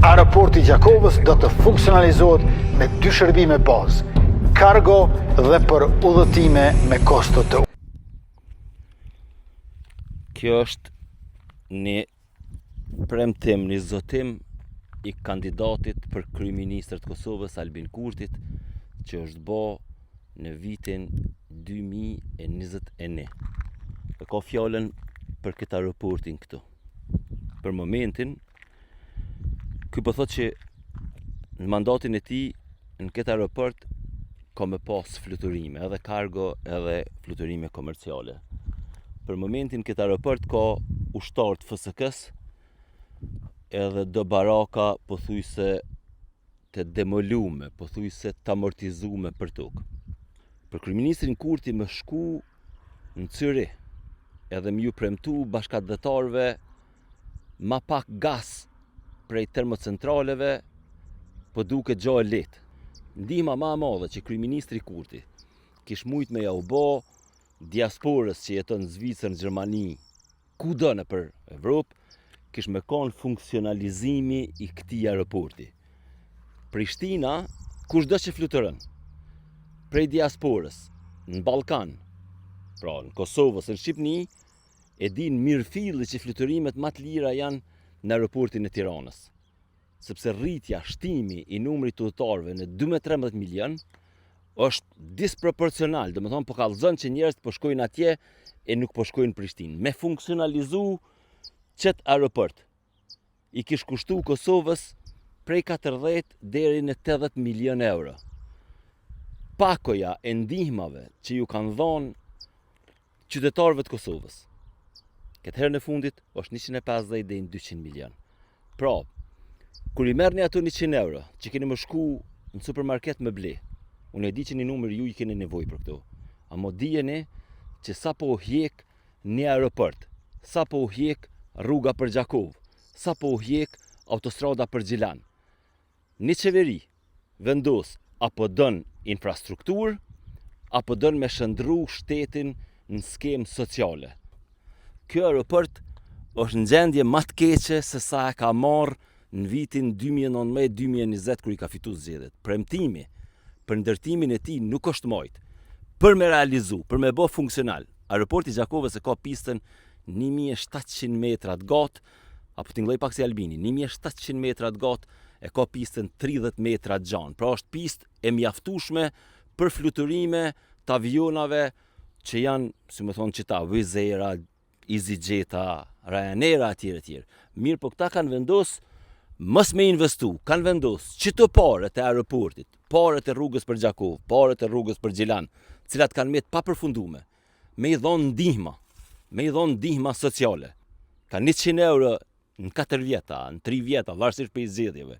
Aeroporti i Gjakovës do të funksionalizohet me dy shërbime bazë, kargo dhe për udhëtime me kosto të Kjo është një premtim, një zotim i kandidatit për kryeministër të Kosovës, Albin Kurtit, që është bo në vitin 2021. E ka fjalën për këtë aeroportin këtu. Për momentin, ky po thotë që në mandatin e tij në këtë aeroport ka me pas fluturime, edhe kargo edhe fluturime komerciale. Për momentin këtë aeroport ka ushtarë të FSK-s edhe do baraka pothuajse të demolume, pothuajse të amortizume për tokë. Për kryeministrin Kurti me shku në Cyrih edhe me ju premtu bashkatdhetarëve ma pak gas prej termocentraleve po duket gjo e lehtë. Ndihma ma e madhe që kryeministri Kurti kish mujt me jau bo diasporës që jeton në Zvicër, në Gjermani, kudo nëpër Evropë, kish me konë funksionalizimi i këtij aeroporti. Prishtina, kushdo që fluturon, prej diasporës, në Ballkan, pra në Kosovë ose në Shqipni, e din mirëfilli që fluturimet ma të lira janë në aeroportin e Tiranës. Sepse rritja, shtimi i numrit të udhëtarëve në 12-13 milion është disproporcional, domethonë po kallzon që njerëzit po shkojnë atje e nuk po shkojnë në Prishtinë. Me funksionalizu qët aeroport i kish kushtu Kosovës prej 40 deri në 80 milion euro. Pakoja e ndihmave që ju kanë dhonë qytetarëve të Kosovës. Këtë herën e fundit është 150 deri në 200 milion. Pra, kur i merrni ato 100 euro që keni me shku në supermarket me ble, unë e di që një numër ju i keni nevojë për këto. Amo dijeni që sa po u hjek një aeroport, sa po u hjek rruga për Gjakovë, sa po u hjek autostrada për Gjilan. Një qeveri vendos apo don infrastrukturë, apo don me shëndrru shtetin në skemë sociale. Ky aeroport është në gjendje ma të keqe se sa e ka marrë në vitin 2019-2020 kur i ka fitu zgjedhjet. Premtimi për ndërtimin e tij nuk është majt. Për me realizu, për me bo funksional, aeroporti i Gjakovës e ka pistën 1700 metra të gatë, apo tingëlloj pak si Albini, 1700 metra të gatë e ka pistën 30 metra të gjanë. Pra është pistë e mjaftueshme për fluturime të avionave që janë, si me thonë qëta, Wizz Air, EasyJet-a, Ryanair-a, etj, etj. Mirë, po këta kanë vendos mos me investu, kanë vendos qëto paret e aeroportit, paret e rrugës për Gjakovë, paret e rrugës për Gjilan, cilat kanë met papërfundume, me i dhonë ndihma, me i dhonë ndihma sociale. Ka 100 euro në 4 vjeta, në 3 vjeta, varësisht prej zgjedhjeve.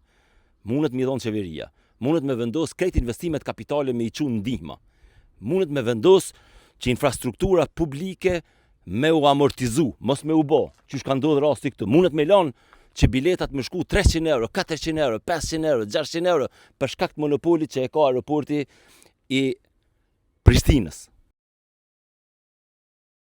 Mundet me i dhonë qeveria, mundet me vendos krejt investimet kapitale me i çu ndihma. Mundet me vendos që infrastruktura publike me u amortizu, mos me u bo, qysh ka ndodhë rasti këtu. Mundet me lanë që biletat me shku 300 euro, 400 euro, 500 euro, 600 euro, për shkak të monopolit që e ka aeroporti i Prishtinës.